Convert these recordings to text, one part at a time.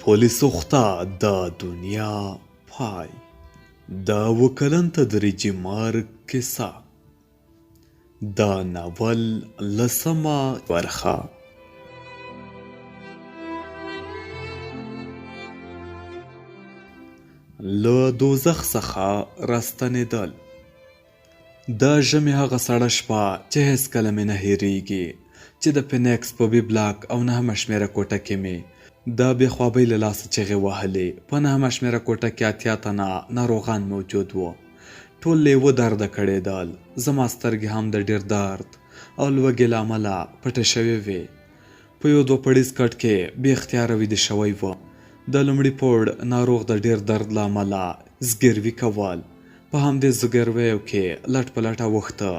پولې سوخته د دنیا پای د اوه کلن تدریجي مرګ کیسه د ناول لسمه برخه. له دوزخ څخه راستنېدل. د ژمي هغه سړه شپه چې هېڅکله مې نه هېرېږي، چې د فینیکس په بي بلاک او نهمه شمېره کوټه کې مې د بې خوابۍ له لاسه چغې وهلې. په نهمه شمېره کوټه کې 80 تنه ناروغان موجود وو. ټول له یوه درده کړېدل. زما سترګې هم د ډېر درد او لوږې له امله پټې شوې وې. په یو دوه پړیز کټ کې بې اختیاره ویده شوی وم. د لومړي پوړ ناروغ د ډېر درد له امله زګیروي کول. په همدې زګیرویو کې لټ په لټ اوښته.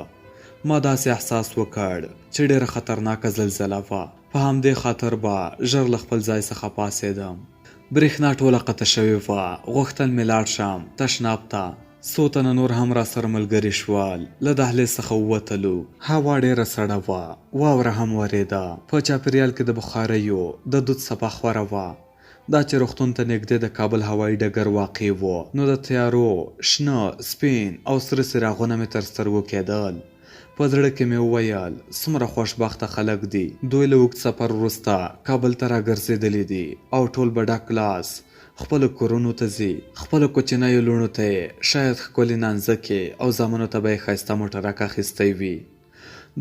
ما داسې احساس وکړ چې ډېره خطرناکه زلزله وه. په همدې خاطر به ژر له خپل ځای څخه پاڅېدم. برېښنا ټوله قطع شوې وه. غوښتل مې لاړ شم تشناب ته. څو تنه نور هم راسره ملګري شول. له دهلېز څخه ووتلو. هوا ډېره سړه وه. واوره هم ورېده. په چاپېریال کې د بخاریو د دود څپه خوره وه. دا چې روغتون ته نږدې د کابل هوایي ډګر واقع و، نو د طیارو شنه، سپین او سره څراغونه مې تر سترګو کېدل. په زړه کې مې وویل، څومره خوشبخته خلک دي، دوی له اوږد سفر وروسته کابل ته راګرځېدلي دي او ټول به ډک لاس خپلو کورونو ته ځي. خپلو کوچنیو لوڼو ته یې شاید ښکلې نانځکې او زامنو ته به یې ښایسته موټرک اخیستی وي.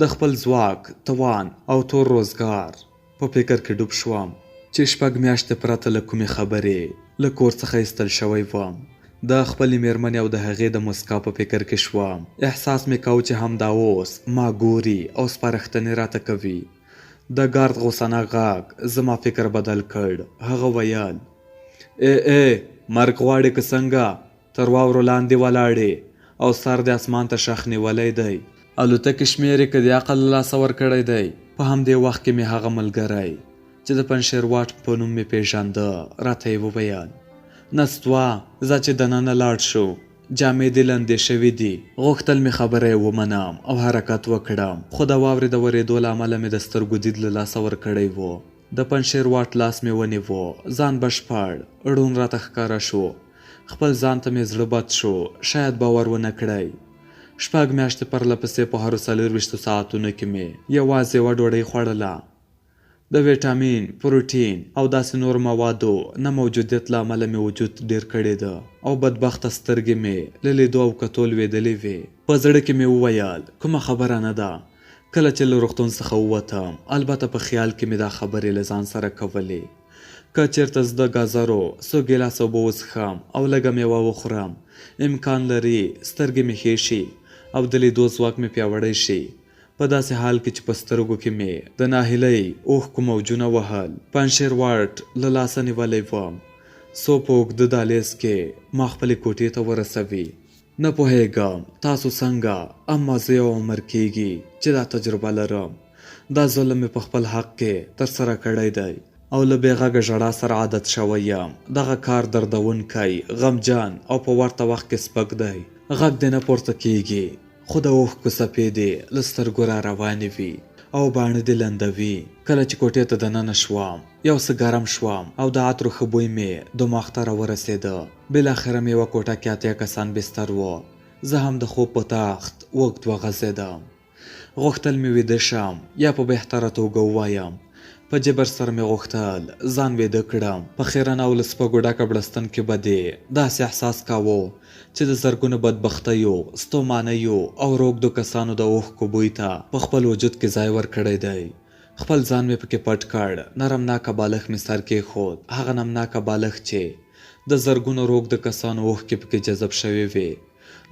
د خپل ځواک، توان او تور روزګار په فکر کې ډوب شوم چې شپږ میاشتې پرته له کومې خبرې له کور څخه ایستل شوی وم. د خپلې میرمنې او د هغې د موسکا په فکر کې شوم. احساس مې کاوه چې همدا اوس ما ګوري او سپارښتنې راته کوي. د ګارد غوسناک غږ زما فکر بدل کړ. هغه ویل، ای ای، مرګ غواړې که څنګه؟ تر واورو لاندې ولاړې او سر دې اسمان ته شخ نیولی دی. الوتکې شمېرې که دې عقل له لاسه ورکړی دی. په همدې وخت کې مې هغه ملګری چې د پنجشېر واټ په نوم مې پېژانده راته یې وویل، نستوه، ځه چې دننه لاړ شو، جامې دې لندې شوې دي. غوښتل مې خبره یې ومنم او حرکت وکړم، خو د واورې د ورېدو له امله مې د سترګو دید له لاسه ورکړی و. د پنجشېر واټ لاس مې ونیو، ځان بشپړ ړوند راته ښکاره شو. خپل ځان ته مې زړه بد شو، شاید باور ونه کړئ. شپږ میاشتې پرله پسې په هرو څلورویشتو ساعتونو کې مې یوازې یوه ډوډۍ خوړله. د ویټامین، پروټین او داسې نورو موادو نه موجودیت له امله مې وجود ډېر کړېده او بدبخته سترګې مې له لیدو او کتو لوېدلې وې. په زړه کې مې وویل، کومه خبره نه ده. کله چې له روغتون څخه ووتم، البته په خیال کې مې دا خبرې له ځان سره کولې. که چېرته زه د ګازرو څو ګیلاسه اوبه وڅښم او لږه مېوه وخورم، امکان لري سترګې مې ښې شي او د لیدو ځواک مې پیاوړی شي. په داسې حال کې چې په سترګو کې مې د ناهیلۍ اوښکو موجونه وهل، پنجشېر واټ له لاسه نیولی وم، څو په اوږده دهلېز کې ما خپلې کوټې ته ورسوي. نه پوهېږم تاسو څنګه، اما زه یو عمر کېږي چې دا تجربه لرم. دا ظلم مې په خپل حق کې تر سره کړی دی او له بې غږه ژړا سره عادت شوی یم. دغه کار دردوونکی، غمجن او په ورته وخت کې سپک دی. غږ دې نه پورته کېږي، خو د اوښکو څپې دې له سترګو را روانې وي او باڼه دې لندوي. کله چې کوټې ته دننه شوم، یو څه ګرم شوم او د عطرو ښه بوی مې دماغ ته راورسېده. بالاخره مې یوه کوټه کې 80 کسان بستر وو. زه هم د خوب په تخت اوږد وغځېدم. غوښتل مې ویده شم یا په بهتره توګه ووایم، په جبر سره مې غوښتل ځان ویده کړم. په خیرنه او له سپږو ډکه بړستن کې به دې داسې احساس کاوه چې د زرګونو بدبختیو، ستومانیو او روږدو کسانو د اوښکو بوی ته په خپل وجود کې ځای ورکړی دی. خپل ځان مې پکې پټ کړ، نرمناکه بالښت مې سر کېښود، هغه نمناکه بالښت چې د زرګونو روږدو کسانو اوښکې پکې جذب شوې وې.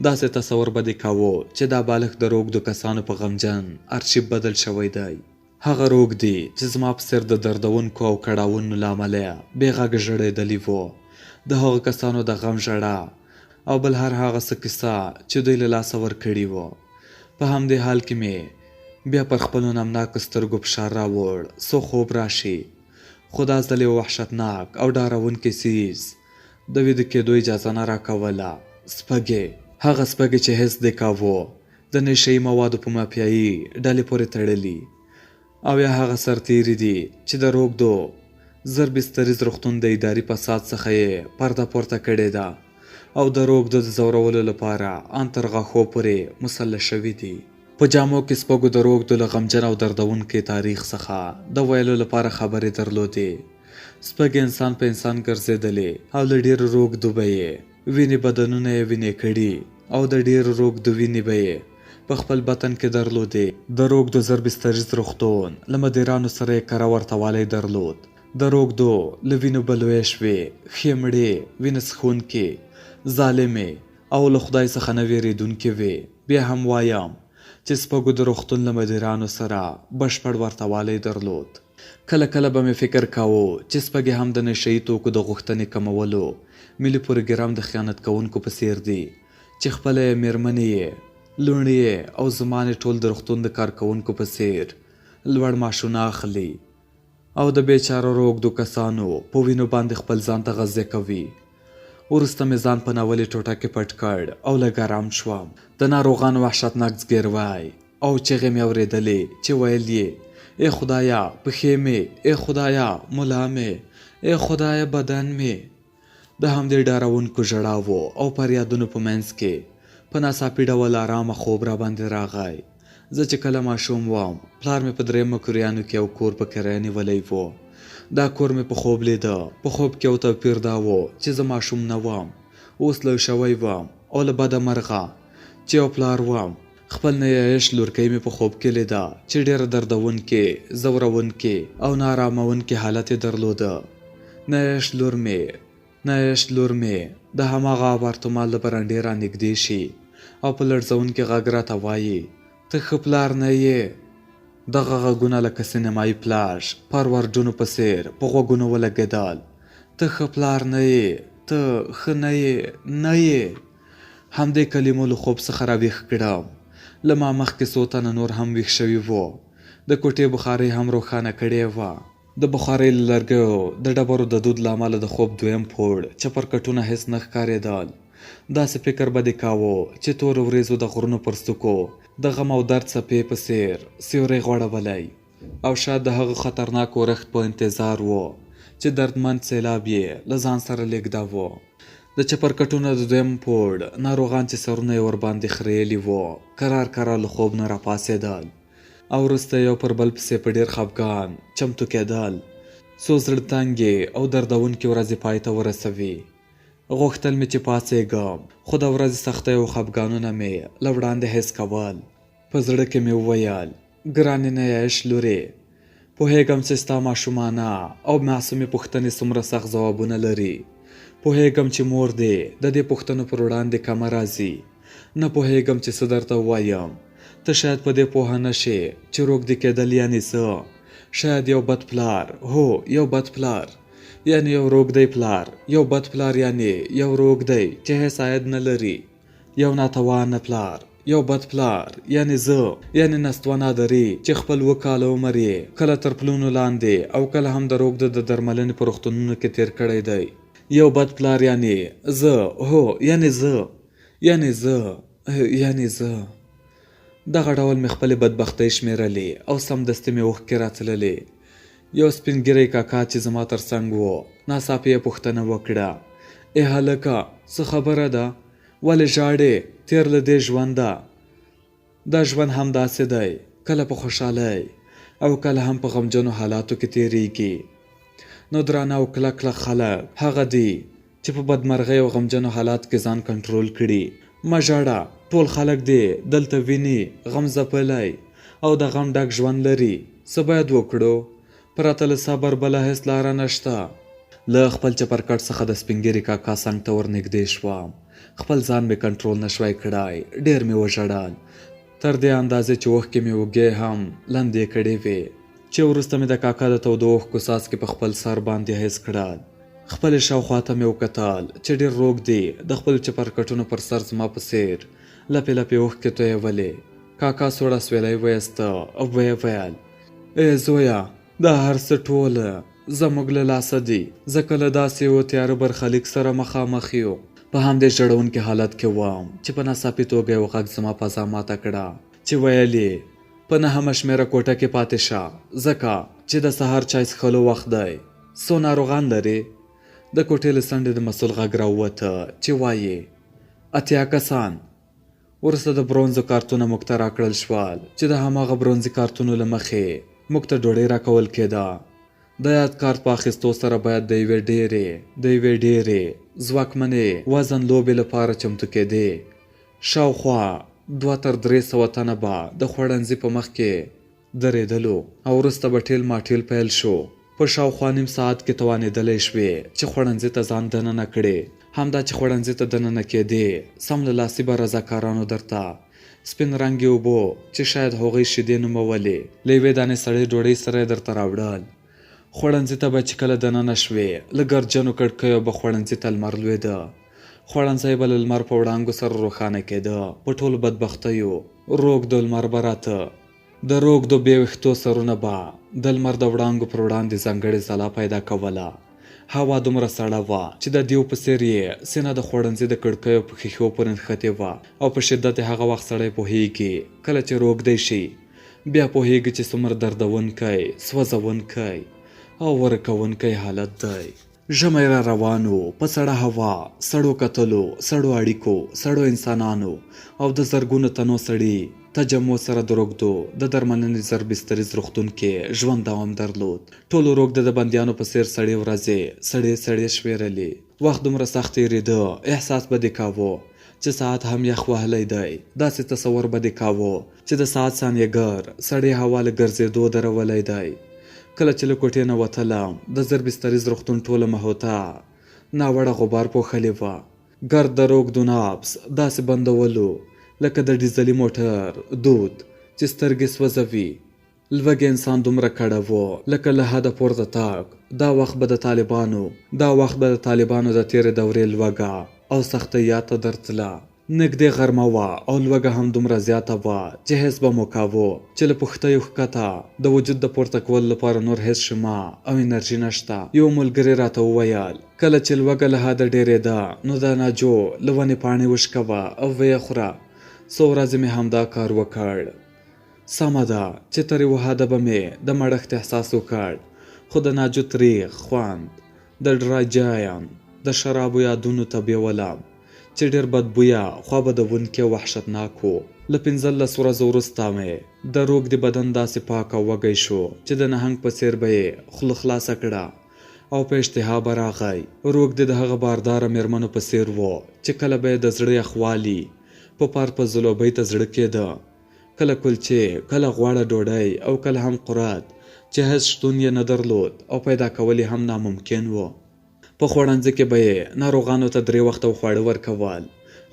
داسې تصور به دې کاوه چې دا بالښت د روږدو کسانو په غمجن ارشیف بدل شوی دی. هغه روږدي چې زما په څېر د دردونکو او کړاوونو له امله بې غږه ژړېدلي وو، د هغو کسانو د غم ژړا او بل هر هغه څه کیسه چې دوی له لاسه ورکړي وو. په همدې حال کې مې بیا پر خپلو نمناکو سترګو فشار راوړ څو خوب راشي، خو دا ځل یو وحشتناک او ډارونکی څیز د ویده کېدو اجازه نه راکوله. سپږې. هغه سپږې چې حس دې کاوه د نشه يي موادو په مافیايي ډلې پورې تړلي او یا هغه سرتېري دي چې د روږدو زربستریز روغتون د اداري فساد څخه یې پرده پورته کړې ده او د روږدو د ځورولو لپاره ان تر غاښو پورې مسلح شوي دي. په جامو کې سپږو د روږدو له غمجن او دردوونکي تاریخ څخه د ویلو لپاره خبرې درلودې. سپږې انسان په انسان ګرځېدلې او له ډېرو روږدو به یې وینې بدنونه یې وینې کړي او د ډېرو روږدو وینې به یې په خپل بطن کې درلودې. د روږدو زربستریز روغتون له مدیرانو سره یې کره ورته والی درلود. د روږدو له وینو به لویې شوې، ښې مړې، وینه څښونکې، ظالمې او له خدای څخه نه وېرېدونکې وې. بیا هم وایم چې سپږو د روغتون له مدیرانو سره بشپړ ورته والی درلود. کله کله به مې فکر کاوه چې سپږې هم د نشه یي توکو د غوښتنې کمولو ملي پروګرام د خیانت کوونکو په څېر دي چې خپله یې مېرمنې یې، لوڼې یې او زمان یې ټول د روغتون د کارکوونکو په څېر لوړ معاشونه اخلي او د بېچاره روږدو کسانو په وینو باندې خپل ځان ته غذیه کوي. وروسته مې ځان په ناولې ټوټه کې پټ کړ او لږ ارام شوم. د ناروغانو وحشتناک ځګېروی او چغې مې اورېدلې چې ویل یې، اې خدایه، پښې مې، اې خدایه، ملا مې، اې خدایه، بدن مې. د همدې ډاروونکو ژړاوو او فریادونو په منځ کې په ناڅاپي ډول ارامه خوب راباندې راغی. زه چې کله ماشوم وم، پلار مې په درېیم مکروریانو کې یو کور په کرایه نیولی و. دا کور مې په خوب لیده. په خوب کې یو توپیر دا و چې زه ماشوم نه وم، اوس لوی شوی وم او له بده مرغه چې یو پلار وم. خپل نیایش لورکۍ مې په خوب کې لیده چې ډېره دردوونکې، ځورونکې او نا اراموونکې حالت یې درلوده. نیایش لور مې، نیایش لور مې د هماغه اپارتمان له برنډې را نږدې شي او په لړزوونکي غږ راته وایي، ته ښه پلار نه یې. دغه غږونه لکه سینمایي فلاش فاروارډونو په څېر په غوږونو ولګېدل، ته ښه پلار نه یې، ته ښه نه یې، نه یې. همدې کلمو له خوب څخه راویښ کړم. له ما مخکې څو تنه نور هم ویښ شوي وو. د کوټې بخارۍ هم روښانه کړې وه. د بخارۍ له لرګیو د ډبرو د دود له امله د خوب دویم پوړ چپرکټونه هېڅ نه ښکارېدل. داسې فکر به دې کاوه چې تورو وریځو د غرونو پر څوکو د غم او درد څپې په څېر سیوری غوړولی. او شاید د هغه خطرناک اورښت په انتظار و چې دردمند سیلاب یې له ځان سره لېږداوه. د چپرکټونو د دویم پوړ ناروغان چې سرونه یې ورباندې خرېیلي وو، کرار کرار له خوب نه راپاڅېدل او وروسته یو پر بل پسې په ډېر خپګان چمتو کېدل، څو زړه تنګې او دردوونکې ورځې پای ته ورسوي. غوښتل مې چې پاڅېږم، خو د ورځې سختۍ او خپګانونه مې له وړاندې حس کول. په زړه کې مې وویل، ګرانې نیایش لورې! پوهېږم چې ستا ماشومانه او معصومې پوښتنې څومره سخت ځوابونه لري. پوهېږم چې مور دې د دې پوښتنو پر وړاندې کمه راځي. نه پوهېږم چې څه درته ووایم. ته شاید په دې پوهه نه شې چې روږدي کېدل یعنې څه؟ شاید یو بد پلار، هو، یو بد پلار. یعنې یو روږدی پلار. یو بد پلار یعنې یو روږدی چې هېڅ عاید نه لري. یو ناتوانه پلار، یو بد پلار، یعنې زه، یعنې نستوه نادري چې خپل اوه کاله عمر یې کله تر پلونو لاندې او کله هم د روږدو د درملنې په روغتونونو کې تېر کړی دی. یو بد پلار یعنې زه، هو، یعنې زه، یعنې زه، یعنې زه. دغه ډول مې خپلې بدبختۍ شمېرلې او سمدستي مې اوښکې راتللې. یو سپین ږیری کاکا چې زما تر څنګ و، ناڅاپي یې پوښتنه وکړه، اې هلکه! څه خبره ده؟ ولې ژاړې؟ تېر له دې ژونده. دا ژوند همداسې دی، کله په خوشحالۍ او کله هم په غمجنو حالاتو کې تېرېږي. نو درانه او کلک کلک خلک هغه دي چې په بدمرغۍ او غمجنو حالاتو کې ځان کنټرول کړي. مه ژاړه، ټول خلک دې دلته ویني، غم ځپلی او د غم ډک ژوند لري. څه باید وکړو؟ پرته له صبر بله هېڅ لاره نشته. له خپل چپرکټ څخه د سپین ږیري کاکا څنګ ته ورنږدې شوم. خپل ځان مې کنټرول نه شوای کړای، ډېر مې وژړل. تر دې اندازې چې اوښکې مې اوږې هم لندې کړې وې. چې وروسته مې د کاکا د تودو اوښکو څاڅکي په خپل سر باندې حس کړل. خپلې شاوخوا ته مې وکتل چې ډېر روږدي د خپلو چپرکټونو پر سر زما په څېر لپې لپې اوښکې تویولې. کاکا سوړ اسوېلی وایسته او ویې ویل، ای زویه! دا هر څه ټول زموږ له لاسه دي، ځکه له داسې یوه تیاره برخلیک سره مخامخ یو. په همدې ژړونکي حالت کې وم چې په ناڅاپي توګه یو غږ زما فضا ماته کړه چې ویل یې، په نهمه شمېره کوټه کې پاتې شه، ځکه چې د سهار چای څښلو وخت دی. څو ناروغان لرې؟ د کوټې له څنډې د مسؤل غږ راووته چې وايي، 80 کسان. وروسته د برونزو کارتونه موږ ته راکړل شول چې د هماغه برونزي کارتونو له مخې موږ ته ډوډۍ راکول کېده. د یاد کارت په اخیستو سره باید د یوې ډېرې د یوې ډېرې ځواکمنې وزن لوبې لپاره چمتو کېدې. شاوخوا دوه تر 300 تنه به د خوړنځي په مخ کې درېدلو او وروسته به ټېل ماټېل پیل شو. په شاوخوا نیم ساعت کې توانېدلی شوې چې خوړنځي ته ځان دننه کړې. همدا چې خوړنځي ته دننه کېدې، سم له لاسي به رضاکارانو درته سپین رنګې اوبو، چې شاید هغوی شیدې نومولې، له یوې دانې سړې ډوډۍ سره یې درته راوړل. خوړنځي ته به چې کله دننه شوې، له ګردجنو کړکیو به خوړنځي ته لمر لوېده. خوړنځی به له لمر په وړانګو سره روښانه کېده. په ټولو بدبختیو روږدو لمر به راته. د روږدو بې ویښتو سرونه به د لمر د وړانګو پر وړاندې ځانګړې ځلا پیدا کوله. هوا دومره سړه وه چې د دیو په څېر یې سینه د خوړنځي د کړکیو په ښیښو پورې نښتې وه او په شدت یې هغه وخت سړی پوهېږي کله چې روږدی شي، بیا پوهېږي چې څومره دردونکی، سوځونکی او ورکوونکی حالت دی. ژمی را روان و، په سړه هوا، سړو کتلو، سړو اړیکو، سړو انسانانو او د زرګونو تنو سړي تجمع سره د روږدو د درملنې زر بستریز روغتون کې ژوند دوام درلود. ټولو روږده د بندیانو په څېر سړې ورځې سړې سړې شمېرلې. وخت دومره سخت تېرېده، احساس به دې کاوه چې ساعت هم یخ وهلی دی. داسې تصور به دې کاوه چې د ساعت ثانیهګر سړې هوا له ګرځېدو درولی دی. کله چې له کوټې نه وتلم، د زر بستریز روغتون ټوله محوطه ناوړه غبار پوښلې وه. ګرد د روږدو نبض داسې بندولو لکه د ډیزلي موټر دود چې سترګې سوځوي. لوږې انسان دومره کړوو لکه له حده پورته تګ. دا وخت به د طالبانو دا وخت به د طالبانو د تېرې دورې لوږه او سختۍ یاد ته درتله. نږدې غرمه وه او لوږه هم دومره زیاته وه چې حس به مو کاوه چې له پښتیو ښکته د وجود د پورته کولو لپاره نور هېڅ شمه او انرژي نشته. یوه ملګري راته وویل، کله چې لوږه له حده ډېرېده نو د ناجو له ونې پاڼې وشکوه او ویې خوره. څو ورځې مې همدا کار وکړ. سمه ده چې تر یوه حده به مې د مړښت احساس وکړ، خو د ناجو تریخ خوند د ډرای جاین د شرابو یادونو ته بیولم چې ډېر بدبویه، خوا بدوونکی او وحشتناک و. له 15 ورځو وروسته مې د روږدي بدن داسې پاک او وږی شو چې د نهنګ په څېر به یې خوله خلاصه کړه او په اشتها به راغی. روږدي د هغه بارداره مېرمنو په څېر و چې کله به یې د زړه یخوالي په پار په ځلوبۍ ته زړه کېده، کله کلچې، کله غوړه ډوډۍ او کله هم قرات چې هېڅ شتون یې نه درلود او پیدا کول یې هم ناممکن و. په خوړنځي کې به یې ناروغانو ته درې وخته خواړه ورکول،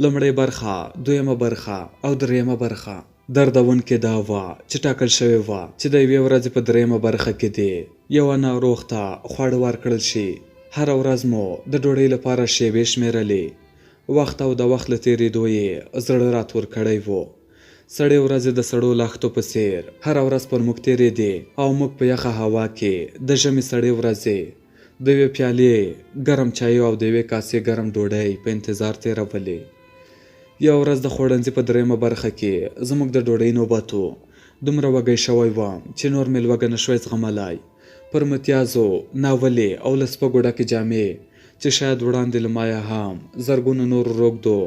لومړۍ برخه، دویمه برخه او درېیمه برخه. دردونکې دا وه چې ټاکل شوې وه چې د یوې ورځې په درېیمه برخه کې دې یوه ناروغ ته خواړه ورکړل شي. هره ورځ مو د ډوډۍ لپاره شېبې شمېرلې. وخت او د وخت له تېرېدو یې زړه را تور کړی و. سړې ورځې د سړو لښتو په څېر هره ورځ پر موږ تېرېدې او موږ په یخه هوا کې د ژمي سړې ورځې د یوې پیالې ګرم چایو او د یوې کاسې ګرم ډوډۍ په انتظار تېرولې. یوه ورځ د خوړنځي په درېیمه برخه کې زموږ د ډوډۍ نوبت و. دومره وږی شوی وم چې نور مې لوږه نه شوای زغملای. پر متیازو ناولې او له سپږو ډکې جامې چې شاید وړاندې له مایه هم زرګونو نورو روږدو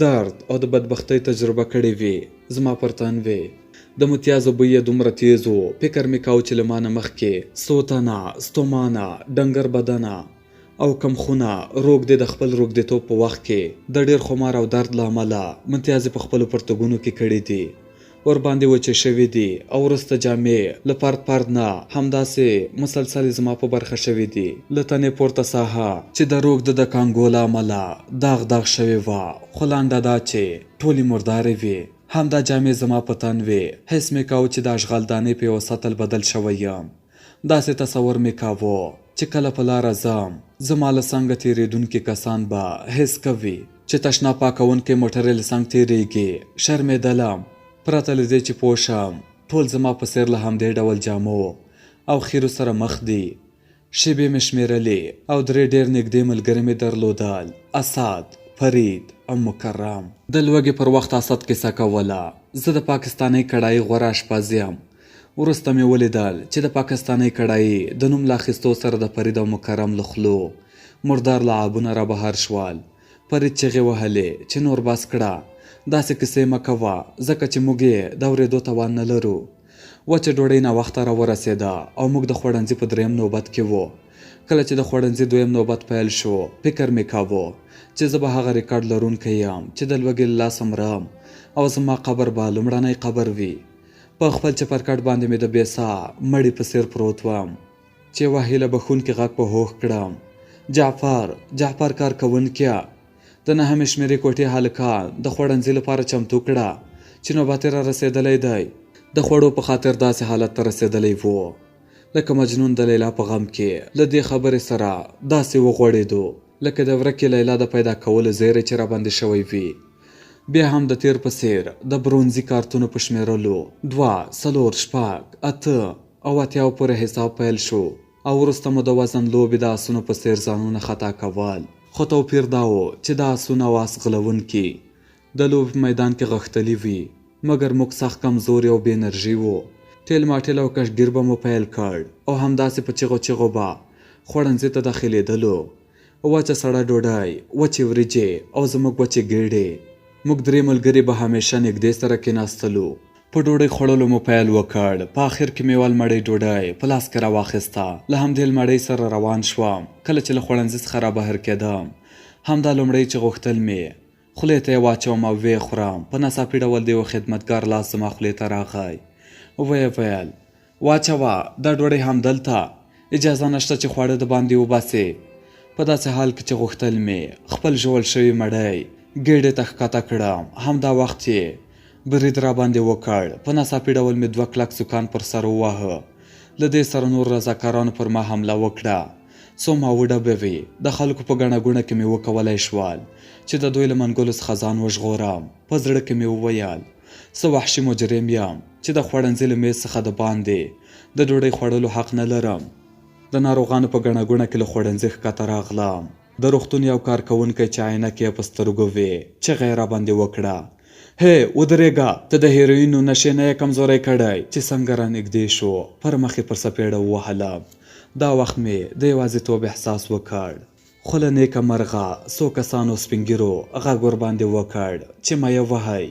درد او د بدبختۍ تجربه کړې وي، زما پر تن وې. د متیازو بوی یې دومره تېز و، فکر مې کاوه چې له ما نه مخکې څو تنه ستومانه، ډنګر بدنه او کمخونه روږدې د خپل روږدیتوب په وخت کې د ډېر خمار او درد له امله متیازې په خپلو پرتوګونو کې کړې دي. ورباندې وچې شوې دي او وروسته جامې له پرد پرد نه همداسې مسلسلې زما په برخه شوې دي. له تنې پورته ساحه چې د روږد د کانګو له امله داغ داغ شوې وه، خو لنډه دا چې ټولې مردارې وې. همدا جامې زما په تن وې. حس مې کاوه چې د اشغالدانۍ په یوه سطل بدل شوی یم. داسې تصور مې کاوه چې کله په لاره ځم، زما له څنګه تېرېدونکي کسان به حس کوي چې تشناب پاکوونکی موټر یې له څنګ تېرېږي. شرمېدلم. پرته له دې چې پوه شم، ټول زما په څېر له همدې ډول جامو او خیرو سره مخ دي. شېبې مې شمېرلې او درې ډېر نږدې ملګري مې درلودل، اسد، فرید او مکرم. د لوږې پر وخت اسد کیسه کوله، زه د پاکستانۍ کړایي غوره اشپز یم. وروسته مې ولیدل چې د پاکستانۍ کړایي د نوم له اخیستو سره د فرید او مکرم له خولو مردار لعابونه را بهر شول. فرید چغې وهلې چې نور بس کړه، داسې کیسې مه کوه، ځکه چې موږ یې د اورېدو توان نه لرو. وچه ډوډۍ ناوخته راورسېده او موږ د خوړنځي په درېیم نوبت کې وو. کله چې د خوړنځي دویم نوبت پیل شو، فکر مې کاوه چې زه به هغه ریکارډ لرونکی یم چې د لوږې له لاسه مرم او زما قبر به لومړنی قبر وي. په خپل چپرکټ باندې مې د بې ساه مړي په څېر پروت وم چې یوه هیله بښونکي غږ په هوښ کړم، جعفر! جعفر کارکوونکیه! د نهمې شمېرې کوټې هلکان د خوړنځي لپاره چمتو کړه چې نوبت یې رارسېدلی دی. د خوړو په خاطر داسې حالت ته رسېدلی وو لکه مجنون د لیلا په غم کې. له دې خبرې سره داسې وغوړېدو لکه د ورکې لیلا د پیدا کولو زیری چې راباندې شوی وي. بیا هم د تېر په څېر د برونزي کارتونو په شمېرلو دوه، څلور، شپږ، اته او اتیاو پورې حساب پیل شو او وروسته مو د وزن لوبې د آسونو په څېر ځانونه خطا کول. خو توپیر دا و چې دا آسونه او آس ځغلوونکي د لوبې په میدان کې غښتلي وي، مګر موږ سخت کمزوري او بې انرژي وو. ټېل ماټېل او کشګیر به مو پیل کړ او همداسې په چیغو چیغو به خوړنځي ته داخلېدلو. وچه سړه ډوډۍ، وچې وریجې او زموږ وچې ګېډې. موږ درې ملګري به همېشه نږدې سره کېناستلو. په ډوډۍ خوړلو مو پیل وکړ. په اخر کې مې یوه لمړۍ ډوډۍ په لاس کې راواخیسته. له همدې لمړۍ سره روان شوم. کله چې له خوړنځي څخه رابهر کېدم، همدا لومړۍ چې غوښتل مې خولې ته یې واچوم او ویې خورم، په ناڅاپي ډول د یوه خدمتګار لاس زما خولې ته راغی. ویې ویل. واچوه دا ډوډۍ همدلته، اجازه نشته چې خواړه د باندې وباسې. په داسې حال کې چې غوښتل مې خپل ژول شوي مړی ګېډې ته ښکته کړم، همدا وخت یې برید راباندې وکړ، په ناڅاپي ډول مې دوه کلک سوکان پر سر وواهه. له دې سره نور رضاکارانو پر ما حمله وکړه، څو ما وډبوي. د خلکو په ګڼه ګوڼه کې مې وکولای شول چې د دوی له منګولو څخه ځان وژغورم. په زړه کې مې وویل، څه وحشي مجرم یم چې د خوړنځي له میز څخه د باندې د ډوډۍ خوړلو حق نه لرم. د ناروغانو په ګڼه ګوڼه کې له خوړنځي ښکته راغلم. د روغتون یو کارکوونکی چې عینکې یې په سترګو وې، چغه یې راباندې وکړه، هې، ودرېږه! ته د هیروینو نشې نه یې کمزوری کړی؟ چې څنګه رانږدې شو، پر مخ یې پر څپېړه ووهلم. دا وخت مې د یوازیتوب احساس وکړ. خو له نېکه مرغه څو کسانو سپینږیرو غږ ورباندې وکړ چې مه یې وهئ.